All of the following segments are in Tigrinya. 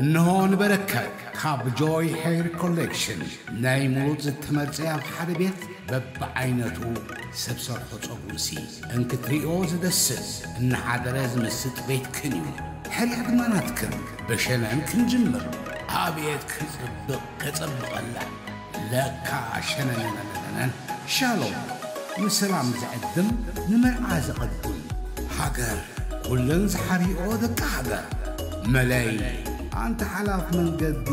እንሆ ንበረከት ካብ ጆይ ሄር ኮሌክሽን ናይ ምሩፅ ዝተመርፀ ኣብ ሓደ ቤት በብዓይነቱ ሰብ ሰርሖ ፀጉርሲ እንክትሪኦ ዝደስስ እናሓደረ ዝምስጥ ቤትክን እዩ። ሕርያ ድማ ናትክን። ብሸነን ክንጅምር። ኣቤት ክፅብቕ ከፀብቐላ። ለካ ሸነነነነነን። ሻሎም ንሰላም ዝዕድም ንመርዓ ዘቐድም። ሃገር ኩለን ዝሓርኦ ደቂ ሃገር። መለይ ኣንተ ሓላፍ መንገዲ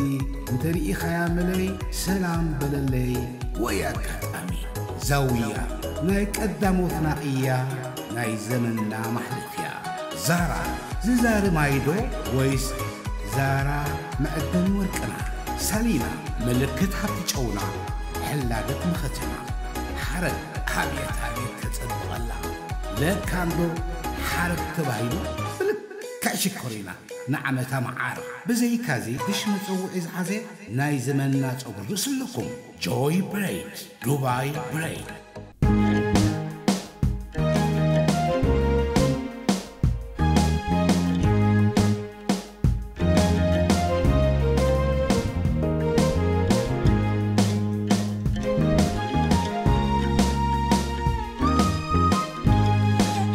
እንተርኢኻያ መለይ ሰላም በለለይ። ወይ ኣጋጣሚ ዛውያ ናይ ቀዳሞትና እያ ናይ ዘመንና ማሕለፍያ። ዛራ ዝዛሪ ማይዶ ወይስ ዛራ መዕደኒ ወርቅና? ሳሊና ምልክት ሃብቲ ጨውና ሕላገት መኸተና። ሓረግ ኣብየት ኣብየት ተጸብቐላ። ለካ እንዶ ሓረግ ተባሂሉ ብልክዕ ሽኮሪና ንዓመታ መዓር። ብዘይካዚ ብሽ መጸውዒ ዝሓዘ ናይ ዘመንና ጸጉሪ ርእሲ ኣለኩም። ጆይ ብሬድ፣ ዱባይ ብሬድ።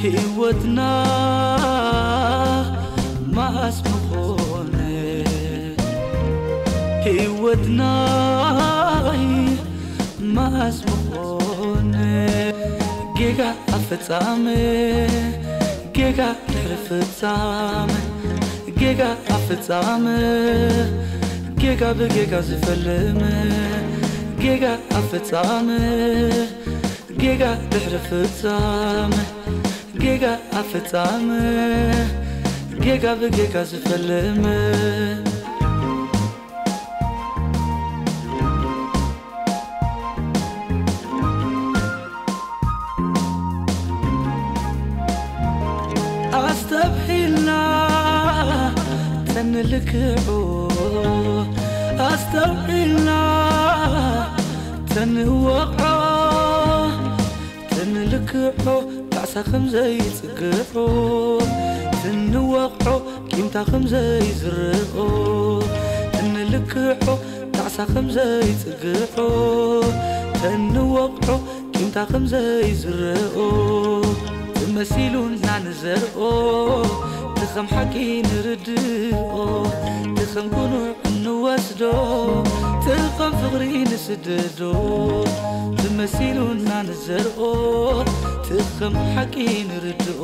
ህይወትና ማስ ምኾነ፣ ህይወትና ማስ ምኾነ፣ ጌጋ ኣፈጻመ፣ ጌጋ ድሕሪ ፍጻመ፣ ጌጋ ኣፈጻመ፣ ጌጋ ብጌጋ ዝፈልም፣ ጌጋ ኣፈጻመ፣ ጌጋ ድሕሪ ፍጻመ፣ ጌጋ ኣፈጻመ፣ ጌጋ ብጌጋ ዝፈልም። ኣስተብሂልና ተንልክዑ፣ ኣስተብሂልና ተንወቕዖ፣ ተንልክዖ ጣዕሳ ከም ዘይጽግዖ፣ ተንወቕዖ ቂምታ ከም ዘይዝርኦ፣ ተንልክዖ ጣዕሳ ከም ዘይጽግዖ፣ ተንወቕዖ ቂምታ ከም ዘይዝርኦ፣ ተመሲሉና ንዘርኦ፣ ትኸም ሓቂ ንርድኦ፣ ትኸም ጉኑዕ እንወስዶ፣ ትኸም ፍቕሪ ንስደዶ፣ ተመሲሉና ንዘርኦ፣ ትኸም ሓቂ ንርድኦ፣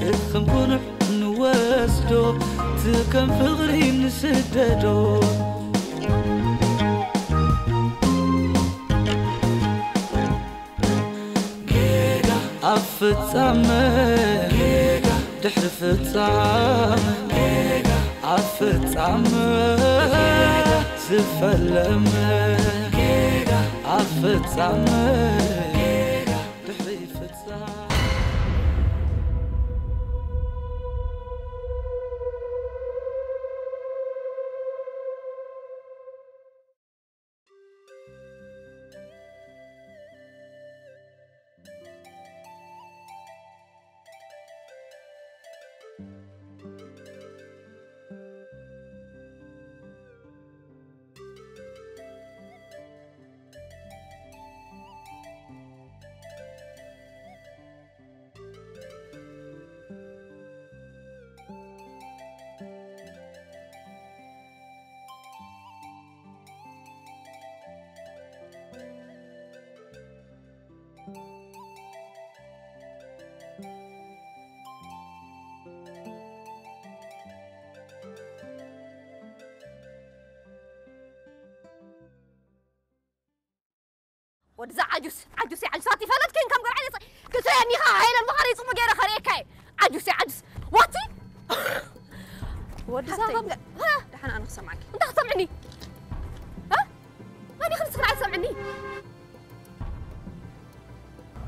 ትኸም ጉኑዕ ንወስዶ፣ ትኸም ፍቕሪ ንስደዶ። ጌጋ ኣብ ፍጻመ፣ ጌጋ ድሕሪ ፍጻመ፣ ጌጋ ኣብ ፍጻመ፣ ጌጋ ዝፈለመ፣ ጌጋ ኣብ ፍጻመ፣ ጌጋ ድሕሪ ፍጻመ። ወድዛ ዓጁስ፣ ዓጁስ፣ ዓጁስ፣ ኣቲ ፈለጥክን ከም ገርዓይ ነጸ-፣ ክትረየኒ ኸዓ ሃይለን ብኻሪ ጽሙ ገይረ ኸርእየካ እየ። ዓጁስ፣ ዓጁስ፣ ዋቲ? ወድዛ እንታይ? ከም ገ-፣ ሃ? ደሓን ኣነ ክሰምዓኪ። እንታይ ክትሰምዕኒ? ሃ? መን ኢኺ ንስኺ ንዓይ ትሰምዕኒ?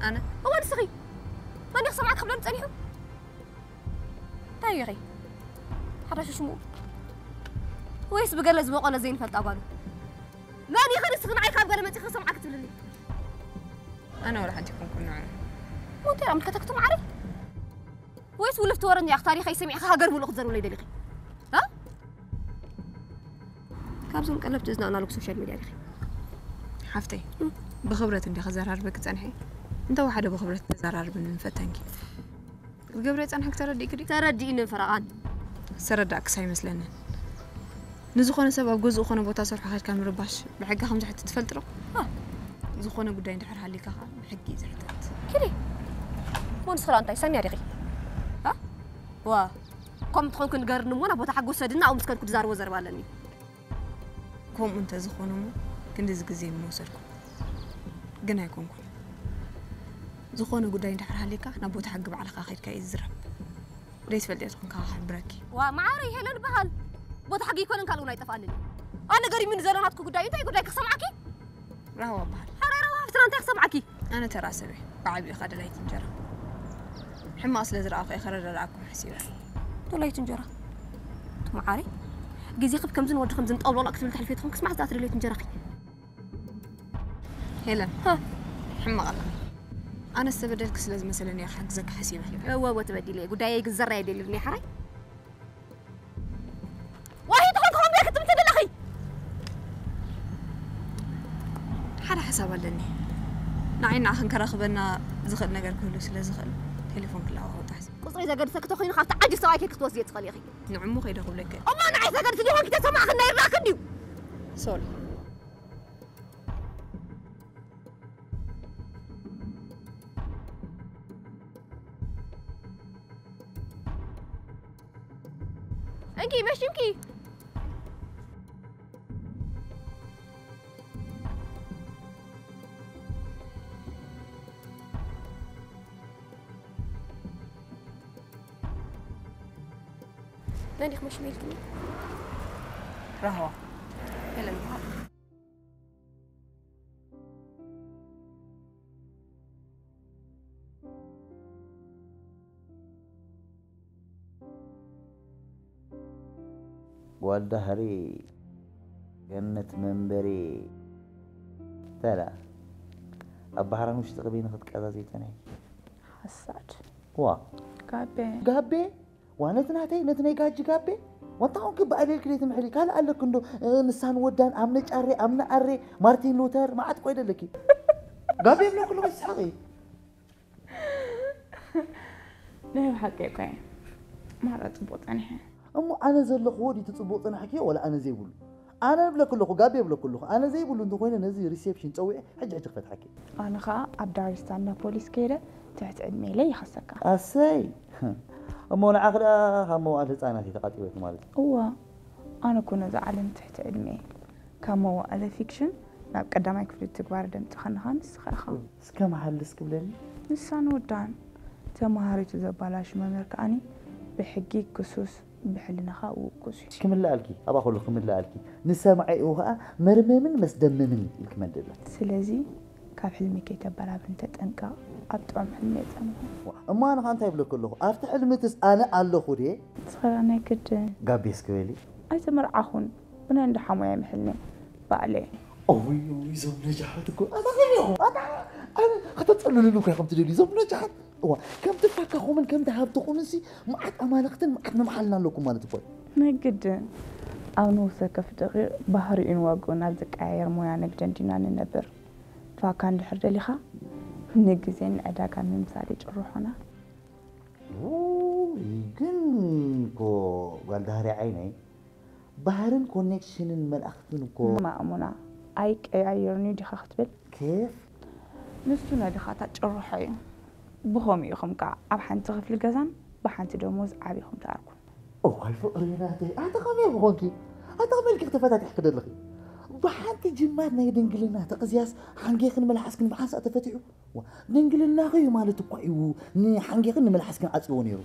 ኣነ። እወ ንስኺ። መን ኢኺ ክሰምዓኪ ክብለኒ ጸኒሑ? እንታይ ኢኺ? ሓዳሽ ሽሙ? ወይስ ብገለ ዝበቆለ ዘይንፈልጣ ጓሉ? መን ኢኺ ንስኺ ንዓይ ካብ ገለ መጺኺ ክሰምዓኪ ትብልኒ? ኣነ ወላ ሓንቲ ኣይኮንኩን ንዕኡ። እሞ እንታይ ኣምልከተኪ ትምዓረይ? ወይስ ውልፍቲ ወረኛ ኢኺ ታሪኸይ ሰሚዕኺ ሃገር ሙሉእ ክትዘርብለይ ደሊኺ? እ? ኣብዞም ቀለብቲ እዝና ኣናሎግ ሶሻል ሚድያ ዲኺ? ሓፍተይ፣ ብኽብረት እንዲ ከዘራርበኪ ጸንሐ። እንተ ወሓደ ብኽብረት ተዘራርብኒ ምፈተንኪ። ዝገብረ ጸንሐ ክተረዲእኪ ድዩ? ተረዲእኒ ፈረቓን። ዝተረዳእክስ ኣይመስለንን። ንዝኾነ ሰብ ኣብ ገዝኡ ኾነ ቦታ ሰርሖ ኸድካ ምርባሽ ብሕጊ ከም ዝሕትት ትፈልጢ ዶ? አ። ዝኾነ ጉዳይ እንድሕር ሃሊካ ኸዓ ብሕጊ እዩ ዝሕተት። ኪዲ። እሞ ንስኺ ደኣ እንታይ ሰምያ ዲኺ? አ? ዋ። ከምኡ እንተኾንኪ ንገርኒ እሞ ናብ ቦታ ሓጎስ ሰድና ኣብኡ ምስ ከድኩ ድዛረቦ ዘረባ ኣለኒ። ከምኡ እንተዝኾነ እሞ ክንድዚ ግዜ ምወሰድኩ። ግን ኣይኮንኩን። ዝኾነ ጉዳይ እንድሕር ሃሊካ ናብ ቦታ ሕጊ ባዕልኻ ኸይድካ እዩ ዝዝረብ። ደይትፈልጥዮ ተኾንካ ክሕብረኪ። ዋ መዓረይ ሄለን በሃል። ቦታ ሕጊ ኣይኮነን ካልእ እውን ኣይጠፍኣንን እዩ። ኣነ ገሪሙኒ ዘሎ ናትኩ ጉዳይ እንታይ ጉዳይ ክሰምዓኪ? ራህዋ በሃል። ሓራይ ራህዋ ሃፍትና እንታይ ክሰምዓኪ? ኣነ ተራ ሰብ እየ። ብዓቢኡ ኸዓ ደላይት እንጀራ። ሕማቕ ስለ ዝረኣኹ እየ ከረዳድኣኩም ሓሲበ። ደላይት እንጀራ? እቲ መዓረይ ግዜኺ ከምዝን ወዲ ከምዝን ጠውሎላ ክትብል ተሕልፌ ትኾን ክስማዕ ዝኣት ደላይት እንጀራኺ። ሄለን፣ ሃ። ሕማቕ ኣለኺ። ኣነ ዝተበደልኪ ስለ ዝመሰለኒ እየ ክሕግዘኪ ሓሲበ። እወ፣ እወ፣ ተበዲለ እየ። ጉዳየይ ግን ዘራይ ኣይደልን እየ፣ ሓራይ። ዋሂ ትኾን ክኾን ብለኪ ትምቲ ደለኺ። ሓደ ሓሳብ ኣለኒ። ንዓይ ንዓኽን ከራኽበና ዝኽእል ነገር ክህሉ ስለ ዝኽእል፣ ቴሌፎን ክለዋወጥ ሓሲበ። ቁጽሪ ዘገድሰኪ ተኾይኑ ካብቲ ዓንዲ ሰብኣይኪ ክትወስድዮ ትኽእሊ ኢኺ። ንዕሙ ከይደ ክብለኪ። እሞ ንዓይ ዘገድስ ዲኹን ክተሰማዕኽን ናይ ራኽን ድዩ? ሶሪ። እንኪ መሽምኪ። መን ኢኺ መሽመ ኢልክኒ? ራህዋ። ሄለን በሃል። ጓል ዳህሪ ገነት መንበሪ። ተራ ኣብ ባህራን ውሽጢ ቅቤ ንኽትቀዛዘይ ተናይ። ሓሳድ። ዋ። ጋቤ። ጋቤ? ዋ፣ ነቲ ናተይ፣ ነቲ ናይ ጋጂ ጋቤ? ዋንታ ኾንኪ ብኣሌልኪ ደይ ትምሕሊ? ካልእ ኣለኪ እንዶ፣ እ፣ ንሳን ወዳን፣ ኣምነ ጫሬ፣ ኣምነ ኣሬ፣ ማርቲን ሉተር፣ መዓት ቆይ ደለኪ። ጋቤ ብለኩ ኣለኹ፣ ይስሓቂ። ናይ ብሓቂ እኮ እየ። ማራ ጽቡቕ ጸኒሐ። እሞ ኣነ ዘለኹዎ ድዩ እቲ ጽቡቕ ጽናሕኪ ወላ ኣነ ዘይብሉ? ኣነ እብለኪ ኣለኹ፣ ጋቤ እብለኪ ኣለኹ። ኣነ ዘይብሉ እንተኾይነ ነዚ ሪሴፕሽን ጸዊዐ ሕጂ ሕጂ ክፈትሓኪ። ኣነ ኸኣ ኣብ ዳር ስታንድ ፖሊስ ከይደ ትሕቲ ዕድመ ኢለ ይኸሰካ። ኣሰይ! እሞ ንዓኺ ደኣ ካብ መዋእለ ህጻናት እየ ተቓጢበኪ ማለት እዩ። እወ፣ ኣነ እኮ ነዛ ዓለም ትሕቲ ዕድመ እየ። ካብ መዋእለ ፊክሽን ናብ ቀዳማይ ክፍሊ ትግባረ ደምጺኻኒ ኸኣ ንስኻ ኢኻ። እስከ መሓልስ ክብለኒ? ንሳን ወዳን። ተመሃሪቱ ዘባላሹ መምህር ከኣኒ ብሕጊ ክሱስ፣ ብሕልናኻ ውቁስ እዩ። ክምልኣልኪ፣ ኣብኣ ከሎ ክምልኣልኪ። ንሰማዒኡ ኸኣ መርመምን መስደመምን ኢልኪ መደብያ። ስለዚ ካብ ሕልሚ ከይተበራብርን ተጠንቀቕ፣ ኣብ ጥዑም ሕልሚ እየ ጸኒሑ። ዋ፣ እሞ ኣነ ኸኣ እንታይ ይብለኪ ኣለኹ? ኣብቲ ሕልምትስ ኣነ ኣለኹ ድየ? ንስኻ ናይ ግድን። ጋቤ እስኪ በሊ። ኣይተመርዓኹን፣ ብናይ እንዳ ሓሞይ ኣይምሕልንን፣ ባዕለይ። እውይ፣ እውይ፣ እዞም ነጃሓት እኮ ኣታ ከመይ ኢኹም? ኣታ፣ ኣነ ከተጸልሉኒ እኮ ኢኹም ትደልዩ፣ እዞም ነጃሓት። እዋ፣ ከምቲ ፋካኹምን ከምቲ ሃብትኹምን ሲ መዓት ኣማለኽትን መዓት መምሓልና ኣለኩም ማለት እኮ እዩ። ናይ ግድን። ኣብ ነፍሲ ወከፍ ደቂቕ ባህሪኡን ዋግኡን ኣብ ዝቀያየር ሞያ ንግደን ዲና ንነብር? ፋካ እንድሕር ደሊኻ፣ ንግዜን ንዕዳጋን ምምሳል እዩ ጭርሖና። ውይ፣ ግን እኮ ጓል ዳህሪ ዓይነይ፣ ባህርን ኮኔክሽንን መልኣኽትን እኮ። ማእሙና፣ ኣይቀያየርን እዩ ዲኻ ክትብል? ኬፍ? ንሱ ናይ ድኻታት ጭርሖ እዩ። ብኸምኡ ኢኹም ከኣ ኣብ ሓንቲ ክፍሊ ገዛን ብሓንቲ ደሞዝ ዓቢኹም ትኣርጉን። እዋይ ፍቕሪ ናተይ፣ ኣታ ከመይ ኢኺ ኮንኪ? ኣታ ከመይ ኢልኪ ክተፈታቲሕኪ ደለኺ? ብሓንቲ ጅማት ናይ ድንግልና ተቐዝያስ ሓንጌኽን መልሓስክን ብሓንሳእ ተፈቲሑ? ዋ፣ ድንግልናኺ እዩ ማለት እኳ እዩ ንሓንጌኽን ንመልሓስክን ዓጽይዎ ነይሩ።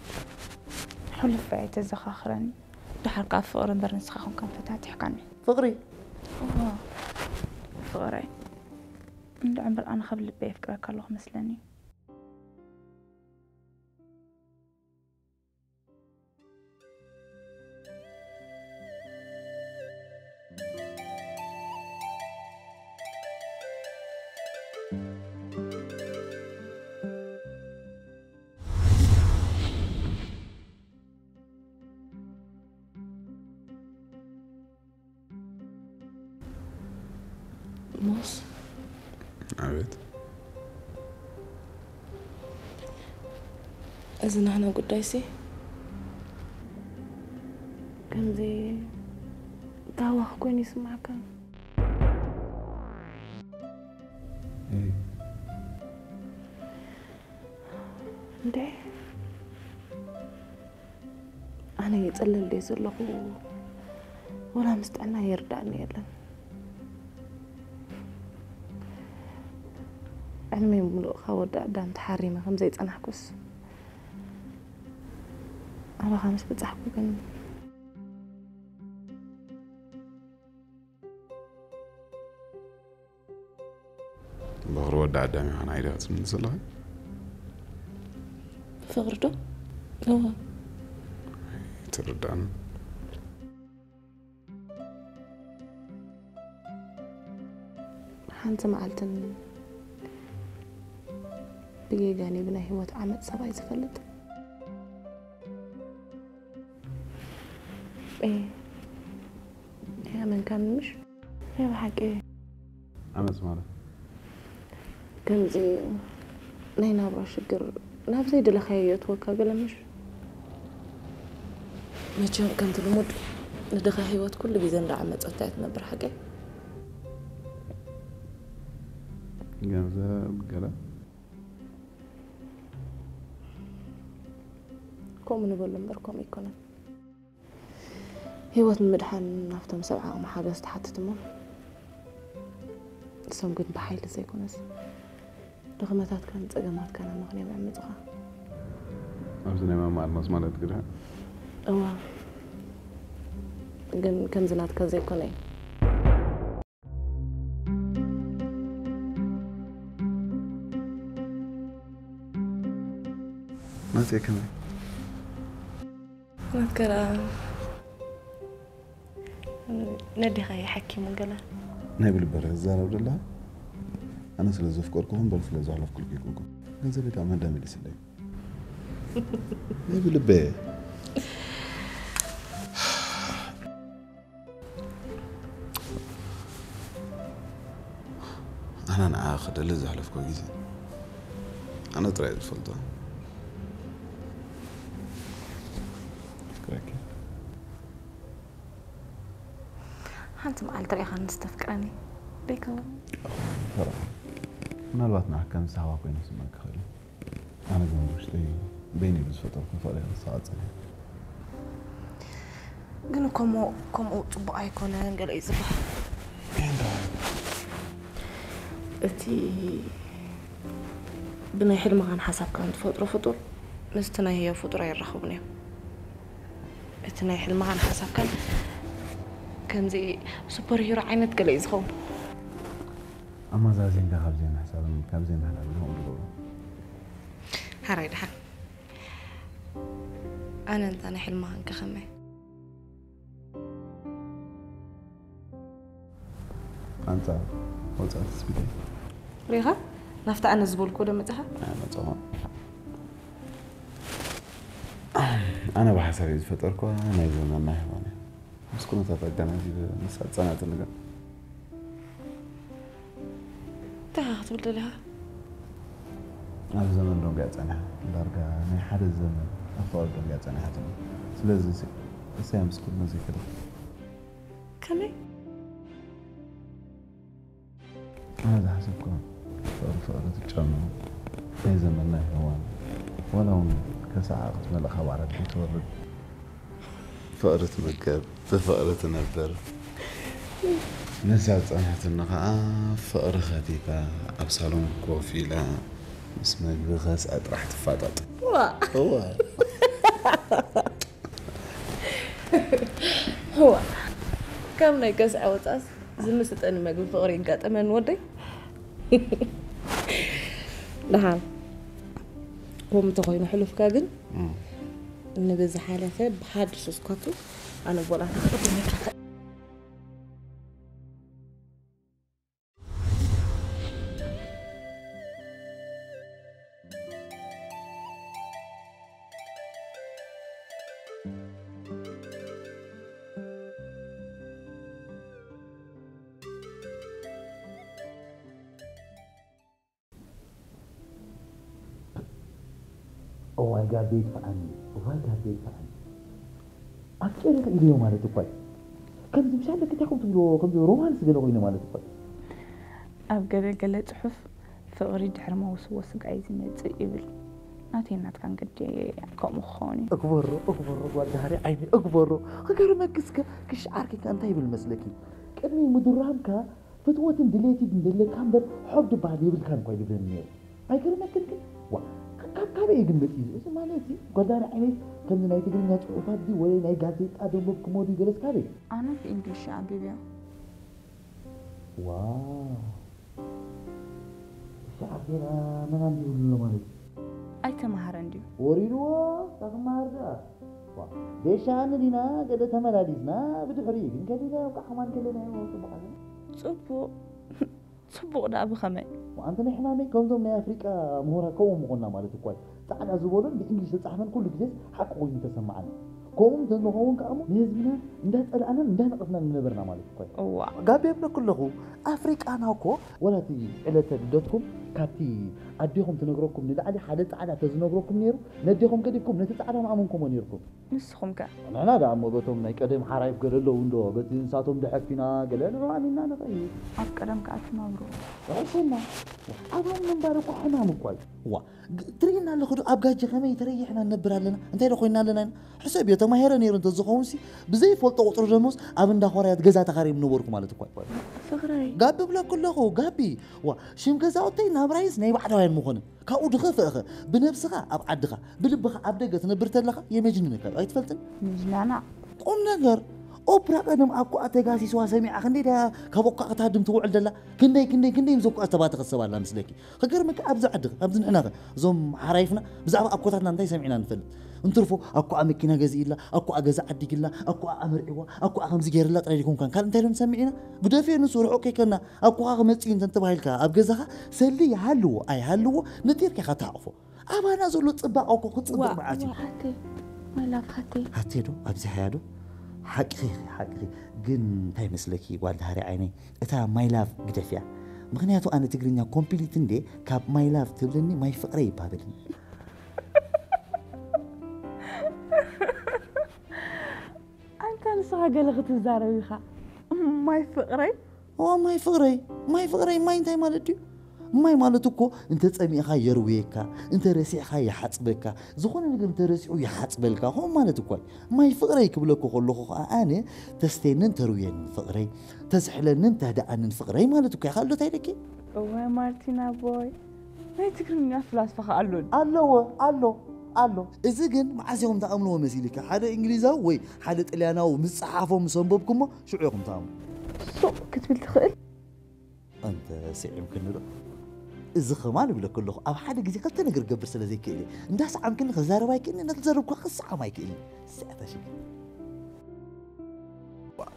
ሕሉፍ ኣይተዘኻኽረኒ። ደሓር ከኣ ፍቕሪ እምበር ንስኻ ኮንካ ፈታቲሕካኒ። ፍቕሪ? እዋ፣ ፍቕረይ። እንድዒ እምበር ኣነ ካብ ልበይ የፍቅረካ ኣለኹ መስለኒ። እዚ ናህና ጉዳይሲ ከምዚ ታዋኽ ኮይኑ ይስማዓካ። እንዴ፣ ኣነ ይጽለል ድየ ዘለኹ? ወላ ምስ ጥዕና ይርዳእኒ የለን። ዕድመይ ሙሉእ ካብ ወዲ ኣዳም ተሓሪመ ከም ዘይጸናሕኩስ፣ ኣባኻ ምስ በጻሕኩ ግን በኽሪ ወዲ ኣዳም ኢኻ ናይ ዲኻ ትምልስ ዘለኻ? ፍቕሪ ዶ? እዋ። ትርዳእኒ። ሓንቲ መዓልትን ብጌጋኒ ብናይ ህይወት ዓመፅ ሰብኣይ ዝፈልጥ። እየ። ኣየኣመንካን ምሽ? ናይ ብሓቂ። ዓመፅ ማለት? ከምዚ ናይ ናብራ ሽግር ናብ ዘይደለኻዮ የእትወካ ገለ ምሽ? መቸም ከምቲ ልሙድ ንድኻ ህይወት ኩሉ ግዜ እንዳዓመፀታ እያ ትነብር ሓቀይ? ገንዘብ ገለ? ከምኡ ንበሎ እምበር ከምኡ ኣይኮነን። ህይወት ንምድሓን ናብቶም ሰብ ዓቕሚ ሓገዝ ትሓትት እሞ ንሶም ግን ብሓይሊ ዘይኮነስ ድኽመታትካን ጸገማትካን ኣመኽንዮም የዕምጹኻ። ኣብዚ ናይ ማማ ኣልማዝ ማለት ግዳ እዋ ግን ከምዚ ናትካ ዘይኮነ እዩ። ናተይ ከመይ? ናትካ ደኣ ነዴኻ እዩ ሓኪሙ ገለ። ናይ ብልበረ ዝዛረብ ደላ ኣነ ስለ ዘፍቀርኩኹም በል ስለ ዘሕለፍኩልኩ ይኩንኩም ገንዘበይ ከዓ መዳ መሊስለይ ናይ ብልበ ኣነ ንዓ ክደሊ ዘሕለፍኮ ግዜ ኣነ ጥራይ ዝፈልጦ ፍቅረኪ ሓንቲ መዓልቲ ርኢኻኒ ዝተፍቅረኒ ደይከውን ፈራ ምናልባት ንዓካ ንስሓዋ ኮይኑ ስምዐካ ክእል ኣነ ግን ብውሽጠይ በይነይ ብዝፈጠርኩ ፍቅሪ ክሳቐ ፀኒሐ ግን ከምኡ ከምኡ ፅቡቅ ኣይኮነን ገለ እዩ ዝበሃል ይህንዳ እቲ ብናይ ሕልምኻን ሓሳብካን ትፈጥሮ ፍጡር ምስቲ ናይ ህያው ፍጡር ኣይራኸቡን እዮም እቲ ናይ ሕልምኻን ሓሳብካን ከምዚ ሱፐር ሂሮ ዓይነት ገለ እዩ ዝኸውን ኣመዛዚንካ ካብ ዘይምሕሳብን ካብ ዘይምሕላልን ከምኡ ዝገብሩ ሓራይ ድሓን ኣነ እንታ ናይ ሕልምኻን ከኸመይ ኣንጻር ወጻእቲ ስቢደይ ሪኻ ናፍቲ ኣነ ዝበልኩ ዶ መጽኻ ኣይመጽኹም ኣነ ብሓሳብ እየ ዝፈጠርኳ ናይ ዘመና ይኾነ ምስ ኩነታት ኣገናዚበ ምስ ኣጸናጽ ንገር እንታይ ክትብል ደሊኻ ኣብ ዘመን ዶንጋ ጸኒሓ ዳርጋ ናይ ሓደ ዘመን ኣብ ፍቕሪ ዶንጋ ጸኒሓ ትብል ስለዚ እሰያ ምስ ኩሉ ነዚ ክልክ ከመይ ኣነ ዝሓሰብኩ ፍቕሪ ፍቕሪ ትጨኑ ናይ ዘመንና ይኸውን ዋላ እውን ከሰዓ ክትመልእ ካብ ዓራት ከይትወርድ ፍቕሪ ትምገብ ብፍቕሪ ትነብር ነዛ ዝፀንሐትኒ ከዓ ፍቕሪ ከቲታ ኣብ ሳሎን ኮፍ ኢላ ምስ መግቢ ከስዐ ጥራሕ ትፋጠጥ ዋ እወ እዋ ካብ ናይ ገዝዐ ወፃስ ዝምስጠኒ መግቢ ፍቕሪ ይጋጠመኒ ወደይ ደሓን ከምኡ እንተኮይኑ ሕሉፍካ ግን ንብዝሓለፈ ብሓድሽ እስኳቱ ኣነ ቦላታ ክጥመካ እዋይ ጋቤ ይጥፋኣኒ፣ እዋይ ጋቤ ይጥፋኣኒ። ኣፍቂረ ክኢለዮ ማለት እኳ እዩ። ከምዚ ምሻለክ እንታይ ከም ትብልዎ፣ ከምዚ ሮማንስ ገለ ኮይኑ ማለት እኳ እዩ። ኣብ ገለ ገለ ጽሑፍ ፍቕሪ ድሕሪ መውስዎ ስጋ እዩ ዝመጽእ ይብል። ናተይ ናትካን ግዲ ከምኡ ክኸውን እዩ። እግበሮ፣ እግበሮ፣ ጓል ዳህሪ ዓይኒ፣ እግበሮ። ክገርመክስ ከ ክሽዓርኪ ከ እንታይ ይብል መስለኪ? ቅድሚ ምድራምካ ፍትወትን ድሌትን እንደለካ እምበር ሖብ ድበሃል የብልካን እኳ እዩ ዝብለኒ ነይሩ። ኣይገርመክን ግን? ዋ፣ ካብ ካበይ ይግምት እዩ? እዚ ማለት እዚ ጓል ዳህሪ ዓይነይ ከምዚ ናይ ትግርኛ ጽሑፋት ድዩ ወለይ ናይ ጋዜጣ ደንበብክሞ ድዩ ገለስ ካበይ? ኣነ ብእንግሊሽ እየ ኣንቢበዮ። ዋው። እሺ፣ ዓርኬና መን ኣንቢቡሉ ኣሎ ማለት እዩ? ኣይተማሃረን ድዩ? ወሪድዎ፣ እታ ክመሃር ደኣ። ዋ፣ ደሻ ንዲና ገለ ተመላሊስና ብድሕሪ ግን ከሊና እኳ ከማን ከለናዮ ጽቡቕ ኣለ። ጽቡቕ፣ ጽቡቕ ደኣ ብኸመይ? ዋ፣ ኣንተ ናይ ሕማመይ ከምዞም ናይ ኣፍሪቃ ምሁራት ከምኡ ምኾንና ማለት እኳ እዩ። ጻዕዳ ዝበሎን ብእንግሊሽ ዝተጻሕፈን ኩሉ ግዜስ ሓቂ ኮይኑ ተሰማዓና። ከምኡ እንተንኸውን ከኣ እሞ ንህዝብና እንዳጸላእናን እንዳነቐፍናን ምነበርና ማለት እኳ እዩ። እዋ። ጋቤ እብለኩ ኣለኹ፣ ኣፍሪቃና እኮ ወላ እቲ ዕለተ ልደትኩም ካብቲ ኣዴኹም ትነግረኩም ንላዕሊ ሓደ ጻዕዳ ተዝነግረኩም ነይሩ፣ ነዴኹም ገዲፍኩም ነቲ ጻዕዳ ምኣመንኩሞ ነይርኩም። ንስኹም ከ? ንሕና ደኣ እሞ በቶም ናይ ቀደም ሓራይፍ ገለ ኣለዉ እንዶ፣ በቲ ንሳቶም ደሐፊና ገለ ንረኣሚና ንኸይድ። ኣብ ቀደም ከኣ ትነብሩ። ርሑስና፣ ኣባል ምንባር እኮ ሕማም እኳ እዩ። ዋ፣ ግ-፣ ትርእየና ኣለኹ ዶ ኣብ ጋጀ ከመይ ተረይሕና ንነብር ኣለና? እንታይ ዶ ኮይንና ኣለና ኢና? ሕሰብዮ፣ ተማሂረ ነይሩ እንተዝኸውንሲ፣ ብዘይፈልጦ ቁጽሪ ደሞዝ ኣብ እንዳ ኾራያት ገዛ ተኻርየ ምነበርኩ ማለት እኳ እዩ። ፍቕረይ። ጋቢ እብለኩ ኣለኹ፣ ጋቢ። ዋ፣ ሽም ገዛውተይ ናብራይስ ናይ ባዕዳውያን ምኾነ። ካብኡ ድኸፍእኸ፣ ብነብስኻ ኣብ ዓድኻ፣ ብልብኻ ኣብ ደገ ትነብር ተለኻ የመጅንነካ ዶ ኣይትፈልጥን? ምጅናና። ቁም ነገር፣ ኦፕራ ቀደም ኣኮኣ ተጋሲስዋ ሰሚዓ ክንደይ ደያ ካብ ኣኮኣ ክትሃድም ትውዕል ደላ? ክንደይ፣ ክንደይ፣ ክንደይ ምስ ኣኮኣ ዝተባተኸት ሰብ ኣላ ምስለኪ? ክገርመኪ ኣብዚ ዓዲ፣ ኣብዚ ንሕናኸ፣ እዞም ሓራይፍና ብዛዕባ ኣኮታትና እንታይ ሰሚዕና ንፈልጥ? እንትርፎ ኣኮኣ መኪና ገዚእላ፣ ኣኮኣ ገዛ ዓዲግላ፣ ኣኮኣ ኣመርዒዋ፣ ኣኮኣ ከምዚ ገይርላ ጥራይ ዲኩም ካን ካልእ እንታይ ዶ ንሰምዕ ኢና? ግደፍዮ ንሱ ርሑቕ ከይከና፣ ኣኮኻ ክመጽእ እዩ እንተ ተባሂልካ ኣብ ገዛኻ ሰሊ ይሃልዎ ኣይሃልዎ ነጢርካ ኢኻ ትሓቑፎ። ኣባና ዘሎ ጽባቐ እኮ ክጽብቕ ዋ፣ መዓት እዩ። ዋ፣ ሃቴ፣ my love፣ ሃቴ። ሃቴ ዶ? ኣብዚ ሃያ ዶ? ሓቅኺ፣ ሓቅኺ። ግን እንታይ መስለኪ ጓል ዳህሪ ዓይነይ? እታ my love ግደፍያ። ምኽንያቱ ኣነ ትግርኛ ኮምፕሊት እንዴ ካብ my love ትብልኒ ማይ ፍቕረይ ይባበልኒ። ኣንታ ንስኻ ገለ ክትዛረብ ኢኻ። ማይ ፍቕረይ? እዋ፣ ማይ ፍቕረይ፣ ማይ ፍቕረይ፣ ማይ እንታይ ማለት ድዩ? ማይ ማለት እኮ እንተ ጸሚእኻ የርውየካ፣ እንተ ረሲዕኻ ይሓጽበካ፣ ዝኾነ ነገር እንተ ረሲዑ ይሓጽበልካ፣ ከምኡ ማለት እኮ እዩ። ማይ ፍቕረይ ክብለኩ ከለኹ ኸኣ ኣነ ተስተየንን ተርውየንን ፍቕረይ፣ ተዝሕለንን ተህድኣንን ፍቕረይ ማለት እኮ እዩ። ካልእ እንታይ ኢለኪ? እዋይ ማርቲና ቦይ፣ ናይ ትግርኛ ፍላስፋ ኸኣ ኣሎ። ኣለዎ፣ ኣሎ፣ ኣሎ። እዚ ግን መዓስ ኢኹም ትኣምንዎ መሲልካ? ሓደ እንግሊዛዊ ወይ ሓደ ጥልያናዊ ምስ ጸሓፎ ምስ ኣንበብኩሞ ሽዑ ኢኹም ትኣምኑ። ሱቕ ክትብል ትኽእል? እንተ ስዒምክኒ ዶ? እዚ ኸማን እብለኪ ኣለኹ፣ ኣብ ሓደ ግዜ ክልተ ነገር ክገብር ስለ ዘይክእል እየ። እንዳሰዓምክኒ ክዛረብ ኣይክእልን፣ እንዳተዛረብኩ ክሰዓም ኣይክእልን። ስዕታ ሽግር።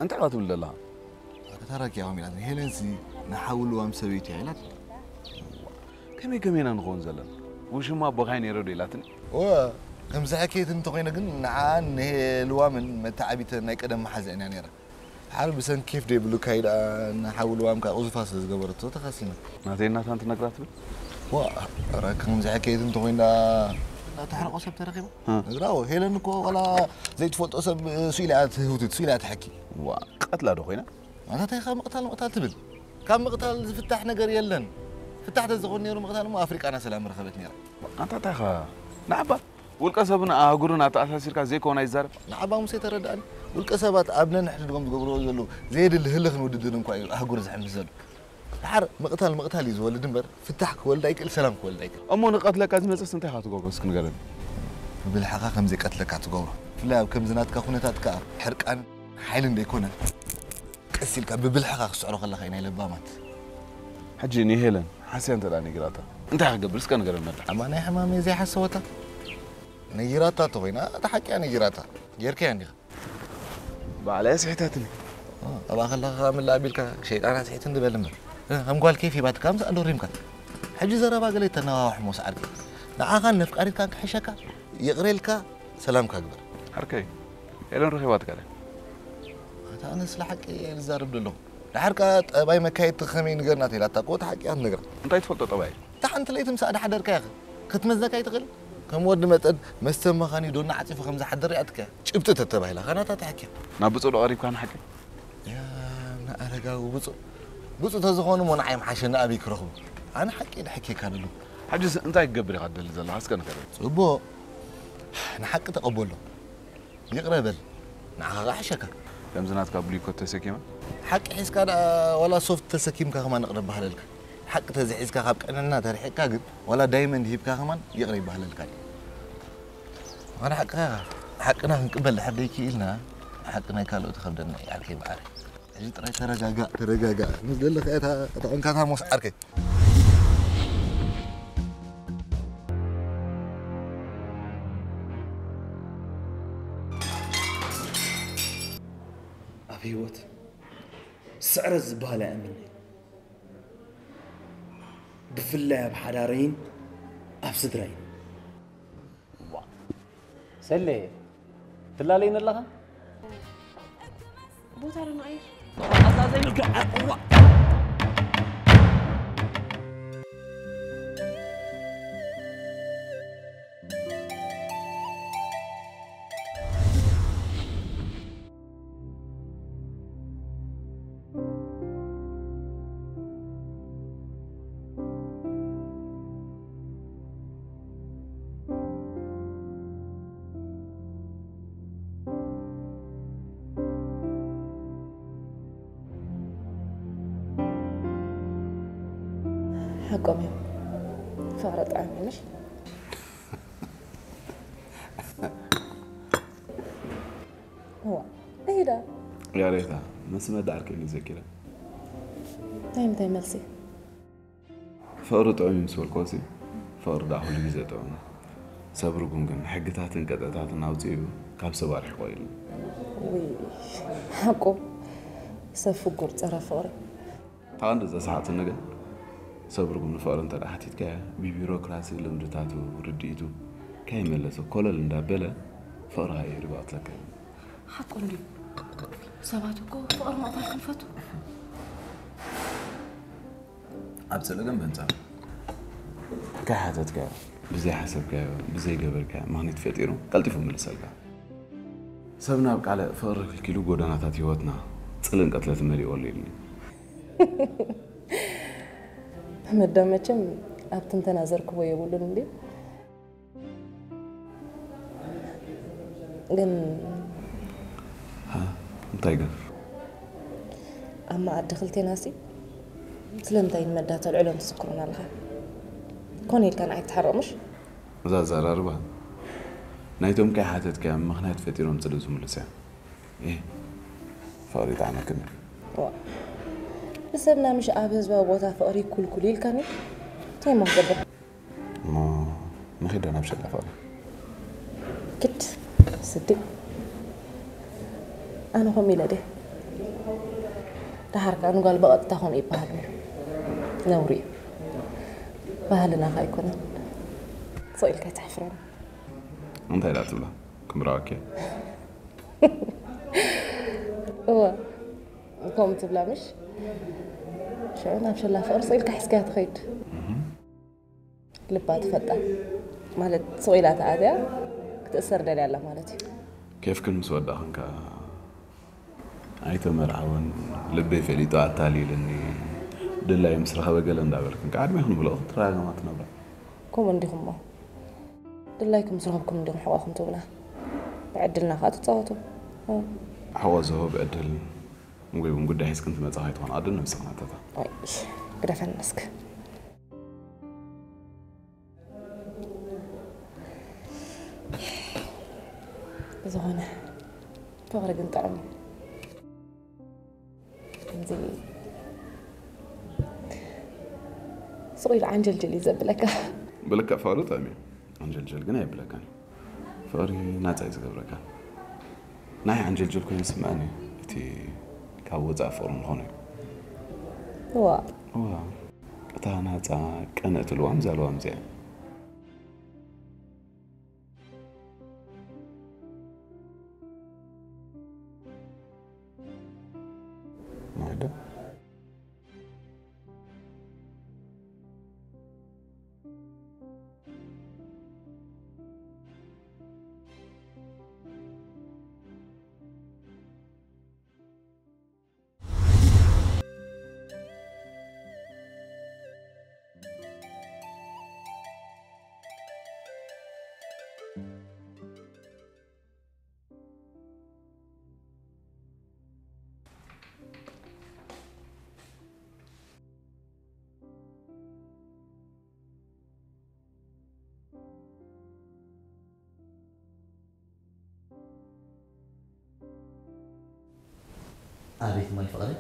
እንታይ ኢኻ ትብል ዘለኻ? ተራኪ ኢኹም ኢላትኒ። ሄለንሲ ንሓዊ ልዋም ሰበይቱ እያ ኢላትኒ። ከመይ ከመይ ኢና ንኸውን ዘለና? ውሽማ ኣቦኻ እዩ ነይሩ ዶ ኢላትኒ? እወ፣ ከምዚ ሕክየት እንተኾይነ ግን ንዓኣን ንሄ ልዋምን መተዓቢተን ናይ ቀደም መሓዛእን እያ ነይራ። ሓር ብሰንኪ ኬፍ ደይብሉ ካይዳ ንሓዊ ልዋም ከኣ ቁዙፋ ስለ ዝገበረቶ ተኸሲና። ናተይ ናታን ትነግራ ትብል? ዋ፣ ኧረ ከምዚ ሕክየት እንተኾይና ናተሕረቆ ሰብ ተረኺቡ? እ። ነግራዎ፣ ሄለን እኮ ዋላ ዘይትፈልጦ ሰብ እሱ ኢላ እያ ትህውትት፣ እሱ ኢላ እያ ትሕኪ። ዋ፣ ቀትላ ዶ ኮይና? ኣታ እንታይ ኢኻ ምቕታል ምቕታል ትብል? ካብ ምቕታል ዝፍታሕ ነገር የለን። ፍታሕ ተዝኾን ነይሩ ምቕታል እሞ ኣፍሪቃና ሰላም ምረኸበት ነይራ። ኣንታ እንታይ ኢኻ? ንዓባ ውልቀ ሰብን ኣህጉርን ኣተኣሳሲርካ ዘይኮን ኣይዛረብ። ንዓባ ሙሴ ተረዳእኒ። ውልቀ ሰባት ኣብ ነንሕድሕዶም ዝገብርዎ ዘለዉ ዘየድሊ ህልኽን ውድድርን እኳ እዩ ኣህጉር ዝሕምስ ዘሎ። ደሓር ምቕታል ምቕታል እዩ ዝወልድ እምበር ፍታሕ ክወልድ ኣይክእል፣ ሰላም ክወልድ ኣይክእል። እሞ ንቐትለካ ዝመጽእስ እንታይ ኢኻ ትገብሮ እስኪ ንገረኒ? ብብልሕኻ ከም ዘይቀትለካ ትገብሮ። ብፍላይ ኣብ ከምዚ ናትካ ኩነታት ከኣ ሕርቃን ሓይልን ደይኮነ። ቀስ ኢልካ ብብልሕኻ ክትስዕሮ ከለኻ እዩ ናይ ለባማት። ሕጂ ንሄለን ሓስያ እንተ ደኣ ነጊራታ እንታይ ክገብር እስከ ንገረኒ መርዳ። ኣማ ናይ ሕማመይ ዘይሓሰወታ ነጊራታ እንተኾይና እታ ሓቂ እያ ነጊራታ። ጌርካያ እንዲኻ። ባዕላ እያ ስሒታትኒ። እ፣ ኣብኣ ከለኻ ከኣ ምላእ ኣቢልካ ሸይጣን ኣስሒትኒ በል እምበር። እ፣ ከም ጓል ኬፍ ሂባትካ ምሳኣ ዶሪምካ። ሕጂ ዘረባ ገለ ይተነዋዋሕ እሞ ሰዓርኪ። ንዓኻን ነፍቃሪትካን ክሕሸካ ይቕረ ኢልካ ሰላምካ ግበር። ዓርከይ፣ ሄለን ረኺባትካ ድያ? ኣታ ኣነ ስለ ሓቂ እየ ዝዛረብ ዘለኹ። ደሓር ከኣ ጠባይ መካየድቲ ከመይ ንገርና ተኢላታ እኮ እቲ ሓቂ እያ ትነግራ። እንታይ ትፈልጦ ጠባይ? እታ ሓንቲ ለይቲ ምሳኣ ዳሓደርካ ኢኻ ክትመዝነካ ኣይትኽእል? ከ ከም ወዲ መጠን መስተ መኻኒ ዶና ዓጺፉ ከም ዝሓድር እያ ትከ። ጭብጢ ተተባሂላ ኸናታ ተሓኪያ። ናብ ብፁዕ ዶ ቀሪብካ ንሓቂ? ያ፣ ንኣረጋዊ ብፁዕ። ብፁዕ ተዝኾኑ እሞ ንዓይ ምሓሸኒ ኣበይ ክረኽቡ? ኣነ ሓቂ ድሕኬካ ኣለኹ። ሕጅስ እንታይ ክገብር ኢኻ ትደሊ ዘለኻ? እስከ ንገረኒ። ጽቡቕ። ንሓቂ ተቐበሎ። ይቕረ በል። ንዓኻ ኸዓ ሕሸካ። ከምዚ ናትካ ብሊኮት ተሰኪመ? ሓቂ ሒዝካ ደኣ ዋላ ሶፍት ተሰኪምካ ከማን ይቕረ ይበሃለልካ። ሓቂ ተዘይሒዝካ ካብ ቅንዕና ተርሒቕካ ግን ዋላ ዳይመንድ ሂብካ ከማን ይቕረ ይበሃለልካ። ምዃኑ ሓቅኻ ኢኻ። ሓቅና ክንቅበል ድሕር ደይክኢልና፣ ሓቂ ናይ ካልኦት ይኸብደና እዩ ዓርከይ መዓረይ። ሕጂ ጥራይ ተረጋጋእ፣ ተረጋጋእ። ምስ ዘለኻ እታ፣ እታ ቆንካታ ሞስ ዓርከይ። ኣብ ህይወት ስዕረት ዝበሃል ኣይኣምንን። ብፍላይ ኣብ ሓዳረይን ኣብ ስድራይን። ሰሌ፣ ትላለይኒ ኣለኻ? ቦታ ዶ ንቐይር? ሓቆም እዮም። ፍቕሪ ጥዑም እዩ፣ ምሽ? እዋ፣ እሂዳ። ያሬታ፣ መስመ ዳርክ እዩ ዘኪራ። ናይ ምንታይ መልሲ? ፍቕሪ ጥዑም እዩ ምስ በልክዎሲ፣ ፍቕሪ ደኣ ኩሉ ግዜ ጥዑም እዩ። ሰብ ርጉም ግን ሕግታትን ቅጥዕታትን ኣውጺኡ ካብ ሰብ ኣርሒቑ ኢሉ። ውይ፣ ሓቁ፣ ሰብ ፍጉር ጸረ ፍቕሪ። እታ ቀንዲ ዘስሓቕትኒ ግን፣ ሰብ ርጉም ንፍቕሪ እንተ ደኣ ሓቲትካዮ፣ ብቢሮክራሲ ልምድታቱ፣ ርድኢቱ ከይመለሰ ኮለል እንዳበለ ፍቕርኻ እዩ ሪባትለካ። ሓቁ እንድዩ። ሰባት እኮ ፍቕሪ ምቕታል ክንፈቱ። ኣብ ጸለገም በንጻሩ። ከይሓተትካዮ፣ ብዘይሓሰብካዮ፣ ብዘይገበርካዮ ምኽንያት ፈጢሩ ቀልጢፉ ይምልሰልካ። ሰብ ናብ ቃልዕ ፍቕሪ ክልኪሉ ጎደናታት ህይወትና ጽልእን ቅትለትን መሊእዎ ኣሎ ኢሉኒ። መዳ መቸም ኣብ ትንተና ዘርክቦ የብሉን እንድዩ። ግን ሃ፣ እንታይ ግን? ኣብ መኣዲ ክልቴናሲ ስለምንታይ ንመዳ ተልዕሎ ትስክሩን ኣለኻ? ኮነ ኢልካ ንዓይ ትሓርቕ ምሽ? እዛ ኣዘራርባ ናይቶም ከይሓተትካዮም ምኽንያት ፈጢሮም ጽልእ ዝምልሱ እያ። እ፣ ፍቕሪ ይጥዓመክን። ዋ፣ ንሰብና ምሽ ኣብ ህዝባዊ ቦታ ፍቕሪ ይኩልኩል ኢልካኒ? እንታይ እሞ ክገብር? እሞ ንኺዶ ናብ ሸላ ፍቕሪ። ግድ ስዲ። ኣነ ከምኡ ኢለ ድየ? ደሓር ከኣ ንጓል ብቐጥታ ከምኡ ይበሃል እዩ። ነውሪ እዩ። ባህልና ከ ኣይኮነን። ስቕ ኢልካ ኣይተሕፍረኒ። እንታይ ደኣ ትብላ? ክምራወኪ? እወ፣ ከምኡ ትብላ ምሽ? ሽዑ ናብ ሸላ ፍቕሪ ስቕ ኢልካ ሒዝካያ ትኸይድ። ልባ ትፈልጣ። ማለት ስቕ ኢላ ተኣትያ ክትእሰር ደልያ ኣላ ማለት እዩ። ኬፍክን ምስ ወዳእኽን ከኣ ኣይተመርዓወን፣ ልበይ ፈሊጡ ኣታሊልኒ፣ ድላዩ ምስ ረኸበ ገለ እንዳበልክን ከኣ ዕድሜኽን ምልእኽን ትረጋገማ ትነብራ። ከምኡ እንዲኹም እሞ። ድላይኩም ምስ ረኸብኩም እንዲኹም ሕቖኹም ትብላ። ብዕድልና ከኣ ትጻወቱ። ሕቖ ዝህብ ዕድል ወይ እውን ጉዳይ ሒዝክን ትመጻ ከይትኾን ኣድን ነብስኽን ኣተታ። ኣይ፣ ግደፈኒ እስክ። ዝኾነ ፍቕሪ ግን ጥዑም እዩ። ከምዚ ስቕ ኢሉ ዓንጀልጀል እዩ ዘብለካ። ብልክዕ ፍቕሪ ጥዑም እዩ፣ ዓንጀልጀል ግን ኣየብለካን እዩ። ፍቕሪ ናጻ እዩ ዝገብረካ። ናይ ዓንጀልጀል ኮይኑ ዝስምዐኒ እቲ ካብ ወጻኢ ፍቕሪ ምዃኑ እዩ። እዋ። እዋ። እታ ናጻ ቅንእቲ ልዋም እዛ ልዋም እዚኣ። ማዕዶ። ኣቤት ማይ ፍቕረይ።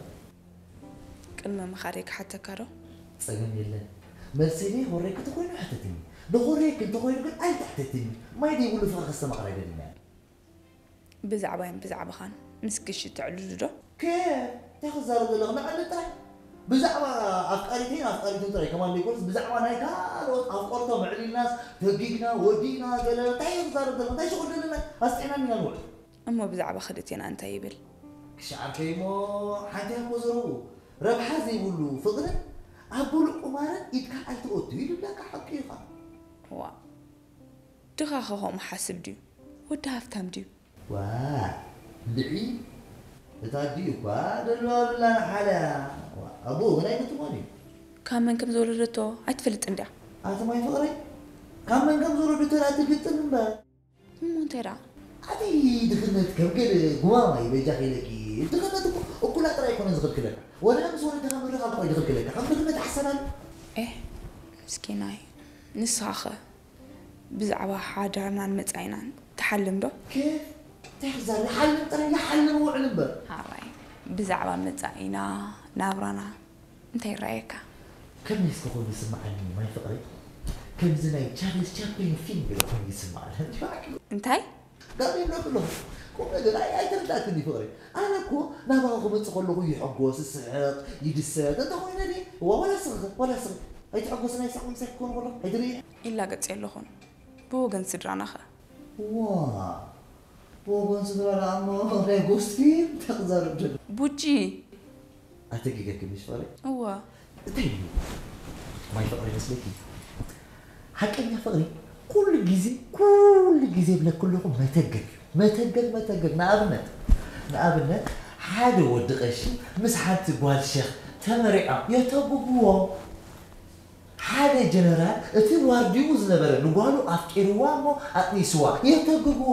ቅድሚ ምኻደይ ክሓተካ ዶ? ጸገም የለን። መልሰይ ደይኾረየኪ እንተኾይኑ ሕተትኒ። ደኾረየኪ እንተኾይኑ ግን ኣይትሕተትኒ። ማይ ደይብሉ ፍቕሪ ከስተማቕር ኣይደልን እየ። ብዛዕባይን ብዛዕባኻን ምስ ግሽ ተዕልሉ ዶ? ከ እንታይ ክዛረብ ዘለኹ ንዕሊ ጥራይ። ብዛዕባ ኣፍቃሪተይን ኣፍቃሪቱን ጥራይ ከማን ደይኮነስ ብዛዕባ ናይ ካልኦት ኣፍቀርቶም ኣዕሊልናስ ተጊግና ወዲእና ገለ እንታይ ክዛረብ ዘለኹ እንታይ ሽቕል ዘለና ኣስጢዕና ኢና ንውዕል። እሞ ብዛዕባ ክልቴና እንታይ ይብል? ክሻዓርከይ እሞ ሓንቲ እያ እኮ ዘረብኡ። ረብሓ ዘይብሉ ፍቕርን ኣብ ብሉዕ ቁማርን ኢድካ ኣይትኦቱ ኢሉላካ ሓቂ ኢኻ። ዋ ድኻ ኸ ከምኡ ሓስብ ድዩ? ወዲ ሃፍታም ድዩ? ዋ እንድዒ እታ ኣዲኡ እኳ ደልዋ ብላ ንሓላ። ዋ ኣቦኡ ግን ኣይምትሞን እዩ። ካብ መን ከም ዝወለደቶ ኣይትፈልጥን ድያ? ኣቲ ማይ ፍቕረይ ካብ መን ከም ዝወለደቶ ደኣ ትግጥም እምበር። እሞ እንታይ ደኣ? ኣቲ ድኽነት ከም ገለ ጉማማ እዩ በጃኺ ኢለኪ። ድኽነት እኮ እኩላት ጥራይ ኣይኮነን ዝኽልክለካ። ወላ ምስ ወለድኻ ምርኻብ እኳ እዩ ዝኽልክለካ። ከም ድኽነት ሓሳብ ኣሎ። ኤህ ምስኪናይ ንስኻ ኸ ብዛዕባ ሓዳርናን መጻኢናን ትሓልም ዶ? ኬፍ እንታይ ክዛረብ ይሓልም ጥራይ ይሓልም ውዕል እምበር። ሓራይ ብዛዕባ መጻኢና ናብራና እንታይ ይረኣየካ? ከመይ እስከ ኮይኑ ይስምዓኒ ማይ ፍቕረይ? ከምዚ ናይ ቻርልስ ቻፕሊን ፊልም ገለ ኮይኑ ይስምዓኒ። እንታይ? ጋር ይብለኩ ኣለኹ። ቁም ነገር ኣይ ኣይተረዳእክኒ ፍቕረይ። ኣነ እኮ ናባኻ ክመጽእ ከለኹ ይሕጎስ፣ ይስሕቕ፣ ይድሰት። እንተ ኮይነ ድየ እዋ ዋላ ስኽኸ ዋላ ስኽኸ ኣይትሕጎስን ኣይስሕቕን ምሳይ ክኮን ከሎ ኣይትርኢ። ይላገጽ የለኹን። ብወገን ስድራና ኸ? እዋ ብወገን ስድራ ደኣ እሞ ናይ ጎስት ፊልም እንታይ ክዛረብ ደሎ? ቡጂ ኣተጊገኪ ምሽ ፍቕረይ? እወ። እንታይ እዩ ማይ ፍቕሪ ይመስለኪ? ሓቀኛ ፍቕሪ ኩሉ ግዜ ኩሉ ግዜ ይብለኪ ኣለኹ መተገግ እዩ። መተገግ መተገግ ንኣብነት ንኣብነት ሓደ ወዲ ቀሺ ምስ ሓንቲ ጓል ሸኽ ተመሪዖም የተግግዎ። ሓደ ጀነራል እቲ ዋርድይኡ ዝነበረ ንጓሉ ኣፍቂርዋ እሞ ኣጥኒስዋ የተግግዎ።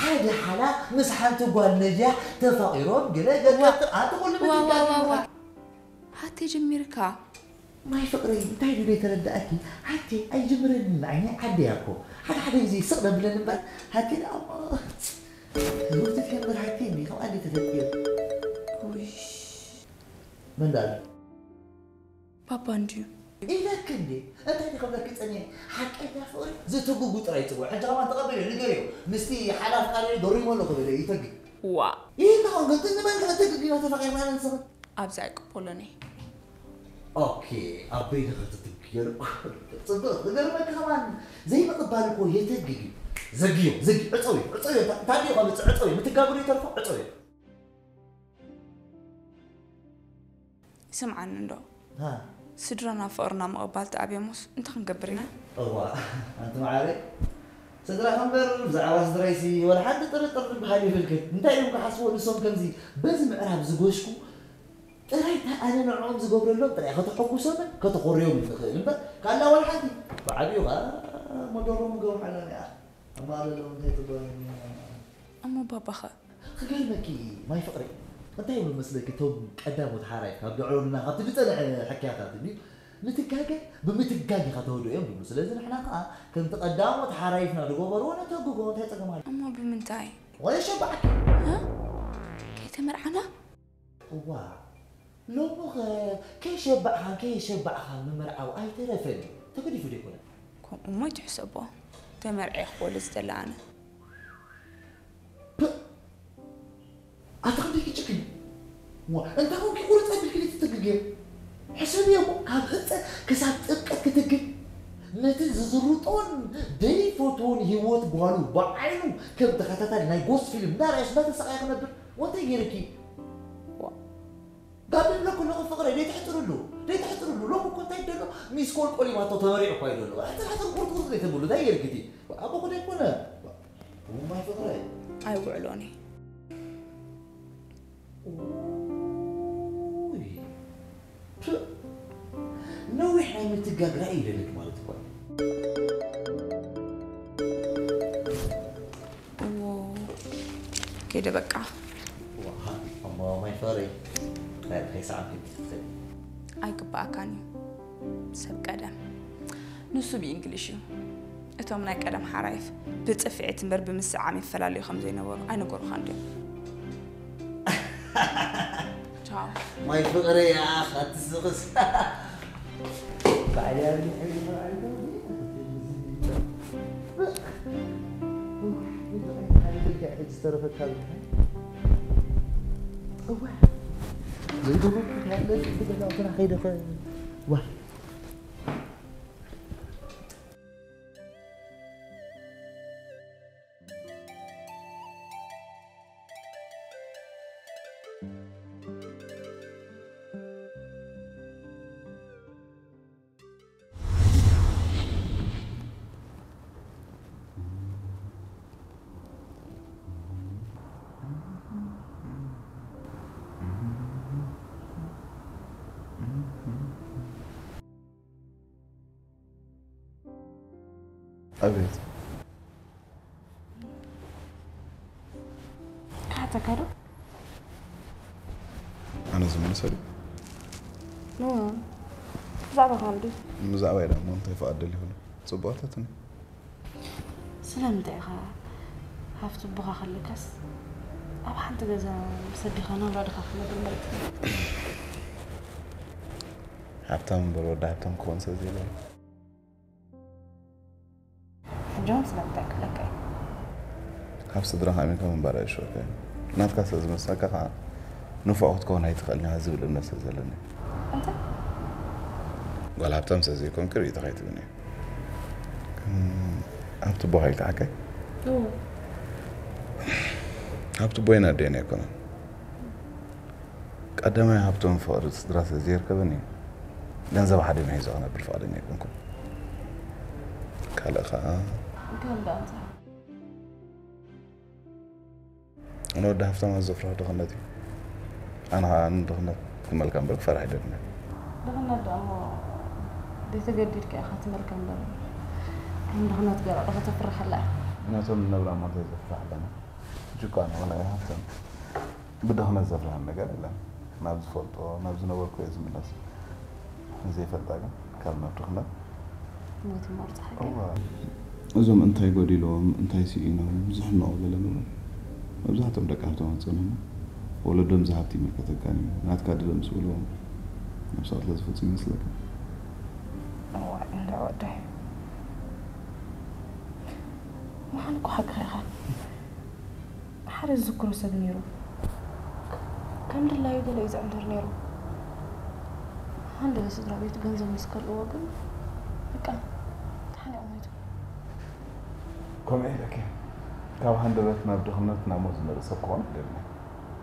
ሓደ ሓላ ምስ ሓንቲ ጓል ነጃሕ ተፋቒሮም ገለ ገለ ኣቲ ኩሉ ምትጋግ ሃቴ ጀሚርካ ማይ ፍቕረይ እንታይ ድዩ ዘይተረዳእኪ? ሃቴ ኣይጅምረንን ንዓይ ናይ ዓደይ እያ እኮ ሓደ ሓደ ግዜ ስቕ ደብለን እምበር ሃቴ ደኣ እሞ ህውትት እያ እምበር ሃቴ እንዲ ከምኣ እንዲ ተፈልጥዮ። ውይ መን ደኣ ኣሎ? ባባ እንድዩ። ኢለኪ እንዴ እንታይ ድየ ክብለኪ ጸኒሐ ሓቀኛ ፍቕሪ ዘተግጉ ጥራይ ይጽውዕ ሕጂ ከማን ተቐበልዮ ንገርዮ ምስቲ ሓላፍ ቃል ገሪሞ ኣለኹ በልዮ ይተግግ ዋእ ይህልኾን ግን ንመን ከ እተግግ ኢና ተፋቒርና ኣነ ንስኽን ኣብዛ ኣይቅበሎን እየ ኦኬ ኣብ በይንኺ ትትግግዮ ጽቡቕ ክገርመኪ ከማን ዘይምቕባል እኮ የተግግ እዩ ዘግዮ ዘግዮ ዕጸውዮ ዕጸውዮ ታዲዮ ከምጽእ ዕጸውዮ ምትጋጉ ዶ ይተርፎ ዕጸውዮ ይስምዓኒ እንዶ ስድራና ፍቕርና ምቕባል ተኣብዮሞስ እንታይ ክንገብር ኢና? እዋ ኣንቲ መዓረይ ስድራኺ እምበር ብዛዕባ ስድራይሲ ወላ ሓንቲ ጥርጥር ዝበሃል የብልክን እንታይ እዮም ክሓስቡ ንሶም ከምዚ በዚ ምዕራብ ዝጎሽኩ ጥራይ እታ ኣነ ንዕኦም ዝገብረሎም ጥራይ ከተሐጉሶምን ከተኾርዮምን ንኽእል እምበር ካላ ወላ ሓንቲ ብዓብዩ ኸዓ መደሮም ገሩ ሓላ እያ እሞ ኣለሎም እንታይ ትብሎ እሞ ባባኸ ክገርመኪ ማይ ፍቕረይ እንታይ ይብሉ መስለኪ እቶም ቀዳሞት ሓራይ ካብ ዘዕለሉና ካብቲ ዝፀንሐ ሕክያታት እንድዩ ምትጋገ ብምትጋግ ኢኻ ተወድኦ እዮም ዝብሉ ስለዚ ንሕና ከዓ ከምቲ ቀዳሞት ሓራይፍና ዝገበርዎ ነተግጎ እንታይ ፀገም ኣሎ እሞ ብምንታይ ወይሸባዕኪ ከይተመርዓና እዋ ሎምኸ ከይሸባዕኻን ከየሸባዕኻን ምምርዓው ኣይተረፈን እዩ ተገዲፉ ዶ ኣይኮነን ከምኡ እሞ ኣይትሕሰቦ ተመርዕየ ክወልድ ዝደለ ኣነ ኣታ ክንደይ ክጭክን ዋ እንታ ኮንኪ ቁርፅ ኣቢልኪ ዘይትትግግየ ሕሰብዮ እሞ ካብ ህፀት ክሳብ ጥብቀት ክትግል ነቲ ዝዝርጦን ዘይፈትዎን ህይወት ጓሉ ብዓይኑ ከም ተኸታታሊ ናይ ጎስ ፊልም እንዳረኣየስ እንዳተሰቃየ ክነብር ወንታይ ገይርኪ ጋብ ይብለኩ ኣለኹ ፍቕረይ ዘይትሕፅርሉ ዘይትሕፅርሉ ሎም እኮ እንታይ ደሎ ሚስኮል ቆሊማቶ ተመሪዑ እኳ ይደሎ ሕፅር ሕፅር ቁርጥቁርጥ ዘይተብሉ እንታይ ገይርኪ እቲ ኣቦ ኩደ ኣይኮነ እሞ ማይ ፍቕረይ ኣይውዕሎን እየ ነዊሕ ናይ ምትጋግ ራእይ ይደለኪ ማለት እኳ ከይደ በቃ። እሞ ማይ ፈረይ ናይ ሰዓት ኣይግባኣካን እዩ። ሰብ ቀደም ንሱ ብእንግሊሽ እዩ። እቶም ናይ ቀደም ሓራይፍ ብፅፍዒት እምበር ብምስዓም ይፈላለዩ ከም ዘይነበሩ ኣይነገሩኻን ድዮም? ቻው። ማይ ፍቕረይ ኣኽ ኣትስኽስ። ባዕለይ ኣብ ልዕሊ ዝተረፈካ ዘይገበርኩ ያለ ገዛውትና ከይደ ዋ ኣቤት። ካተካ ዶ? ኣነ ዝምልሰሉ ብዛዕባ ካልዲ ብዛዕባ ኢዳ እሞ እንታይ ፍቓድ ደሊኹሉ? ጽቡቓታትኒ ስለምንታይ ኢኻ ሃፍቲ ኣቦኻ ከለካስ ኣብ ሓንቲ ገዛ ምስ ኣዴኻ ናብ ኣዴኻ ክትነብር መሪጽካ? ሃብታም እምበር ወዲ ሃብታም ክኾን ሰብ ዘይብሉ። ሕጂ እውን ስለምንታይ ክብለካ እየ? ካብ ስድራኻ ኣሚንካ ምንባር ኣይሽወካ እዩ። ናትካ ስለ ዝመስለካ ከዓ ንፉዕ ክትከውን ኣይትኽእልን ኢኻ ዝብል እምነት ስለ ዘለኒ። እንታይ? ጓል ሃብታም ስለ ዘይኮንኪ ርእይቶኻ ኣይትብኒ። ግን ሃብቲ ኣቦኻ ኢልካ ሓቀይ? እዎ። ሃብቲ ኣቦይን ኣደይን ኣይኮነን። ቀዳማይ ሃብቶም ፍቕሪ ስድራ ስለ ዘየርከበኒ ገንዘብ ሓዲነ ሒዘ ክነብር ፍቓደኛ ኣይኮንኩን። ካልእ ከዓ እንታይ ደኣ እንታይ? ንወዲ ሃፍታም ኣዘፍርሖ ድኽነት እዩ። ኣነ ከዓ ንድኽነት ክመልካ እምበር ክፈርሕ ኣይደልን። ድኽነት ደኣ እሞ ዘይተገዲድካ ኢኻ ትመልካ እምበር ከም ድኽነት ገይራ ዶ ከተፍርሓላ እያ? ነቶም ንነብራ እሞ እንተዘፍርሓላና ሕጂ እኳ ንኾነ ሃፍታም ብድኽነት ዘፍርሃኒ ነገር የለን። ናብ ዝፈልጦ ናብ ዝነበርኩ እየ ዝምለስ። ንዘይፈልጣ ግን ካብ ናብ ድኽነት ሞት እሞ ርፅሓካ። እዋ እዞም እንታይ ጎዲሎም እንታይ ስኢኖም ዝሕነቑ ዘለዉ መብዛሕትኦም ደቂ ሃብታማት ጸንሖም ወለዶም እዚ ሃብቲ ኣይምልከተካን እዩ ናትካ ድለ ምስ በልዎም ነብሳ ቅትለት ዝፍጽሙ ይመስለካ። እዋ እንዳ ወደይ ምዃኑ እኮ ሓቅኻ ኢኻ። ሓደ ዝዝክሮ ሰብ ነይሩ። ከም ድላዩ ገለ እዩ ዝዕንድር ነይሩ። ሃንደበት ስድራ ቤቱ ገንዘብ ምስ ከልእዎ ግን በቃ ተሓኒቑ ሞይቱ። ከምኡ ኢለኪ ካብ ሃንደበት ናብ ድኽነት ናብ ሞት ዝመርእ ሰብ ክኾን ኣይደልን።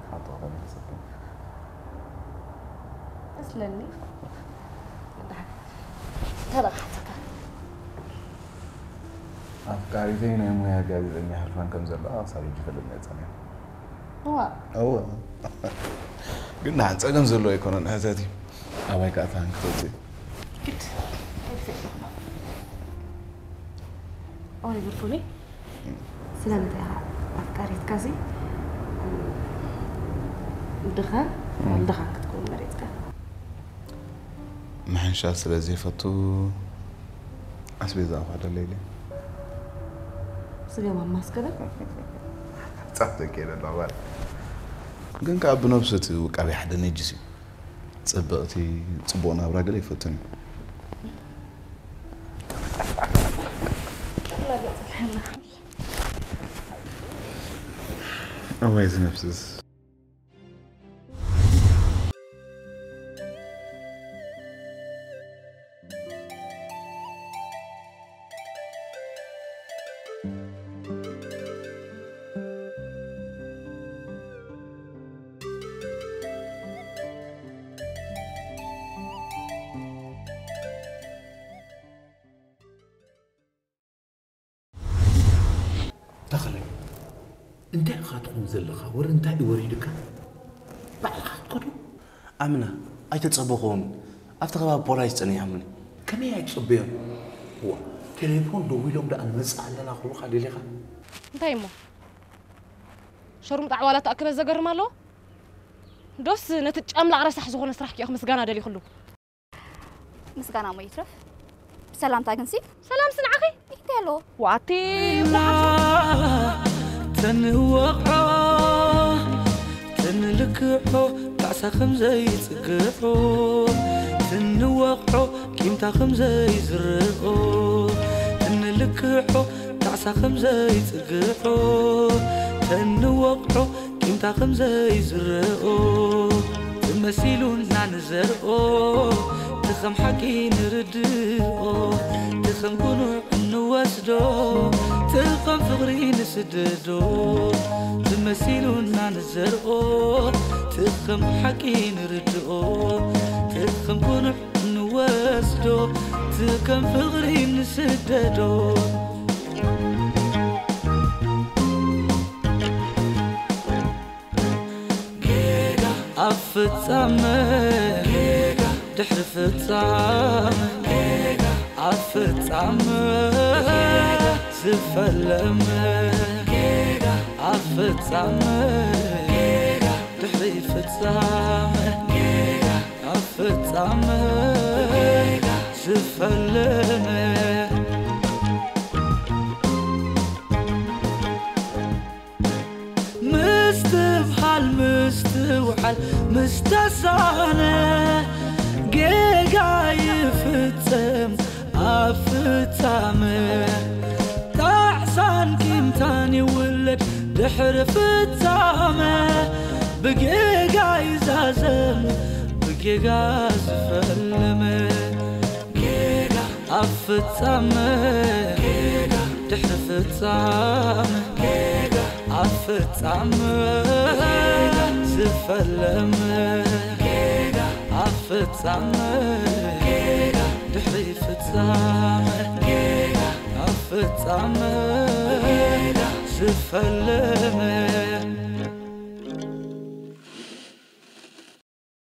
ሓቂ ክኾን ይሕሰብኪ። መስለኒ። ደሓን ካልእ ክሓተካ። ኣፍቃሪተይ ናይ ሙያ ጋዜጠኛ ህርፋን ከም ዘለዋ ክሳብ ሕጂ ይፈልጥ ነይረ ጸኒሐ። እዋ። እወ። ግን ንሓን ጸገም ዘለዎ ኣይኮነን እሕተቲ። ኣባይ ከኣ ትሃን ክፈልጥ እዩ። ግድ። ኣዋይ ብርኩኒ። ስለምንታይ ኢኻ ኣፍቃሪትካ እዚ ድኻ ወልድኻ ክትከውን መሪጽካ? ምሕንሻ ስለ ዘይፈቱ ኣስቤዛ እኳ ደለይለ ስገባ ማስከለ ጻፍ ደቂ ደሎ ኣባል ግን ከዓ ብነብሱ እቲ ውቃቢ ሓደ ነጅስ እዩ። ጽብቕቲ ጽቡቕ ናብራ ገለ ይፈቱን እዩ። እዋይ ዝነፍስስ ተኽለ እንታይ ኢኻ ትኹን ዘለኻ ወረ እንታይ እዩ ወሪድካ ባዕልኻ ክትከዶ ኣምና ኣይተጸበኹን ኣብቲ ከባቢ ፖላይስ ጸኒሖምኒ ከመይ ኣይትጸበዮም ዋ ቴሌፎን ደዊሎም ደኣ ንመጽእ ኣለና ክብሉኻ ደሊኻ እንታይ እሞ ሸርሙጣ ዕዋላ ተኣክበ ዘገርም ኣለዎ። ዶስ ነቲ ጨምላቕ ረሳሕ ዝኾነ ስራሕኪ ኢኹ ምስጋና ደሊኹሉ። ምስጋና ሞ ይትረፍ። ሰላምታ ግንሲ ሰላም ስንዓኺ ይቴሎ ዋቲ ተንወቕዖ ተንልክዖ ጣዕሳ ከም ዘይጽግዖ፣ ትንወቕዖ ቂምታ ከም ዘይዝርኦ፣ ትንልክዖ ጣዕሳ ከም ዘይጽግዖ፣ ተንወቕዖ ቂምታ ከም ዘይዝርኦ፣ ትመሲሉና ንዘርኦ፣ ትኸም ሓቂ ንርድኦ፣ ትኸም ጉኑዕ እንወስዶ፣ ትኸም ፍቕሪ ንስደዶ፣ ትመሲሉና ንዘርኦ፣ ትኸም ሓቂ ንርድኦ፣ ትኸም ጉኑዕ ንወስዶ፣ ትኸም ፍቕሪ ንስደዶ። ጌጋ ኣብ ፍጻመ ጌጋ ድሕሪ ፍጻመ ጌጋ ኣብ ፍጻመ ጌጋ ዝፈለመ ጌጋ ኣብ ፍጻመ ጌጋ ድሕሪ ፍጻመ ጌጋ ኣብ ፍጻመ ጌጋ ዝፈለመ ምስትብሃል ምስትውዓል ምስተሳነ ጌጋ ይፍጸም ኣብ ፍጻመ ጣዕሳን ቂምታን ይውለድ ድሕሪ ፍጻመ ብጌጋ ይዛዘም ብጌጋ ዝፈለመ ጌጋ ኣብ ፍጻመ ጌጋ ድሕሪ ፍጻመ ጌጋ ኣብ ፍጻመ ጌጋ ዝፈለመ ጌጋ ኣብ ፍጻመ ጌጋ ድሕሪ ፍጻመ ጌጋ ኣብ ፍጻመ ጌጋ ዝፈለመ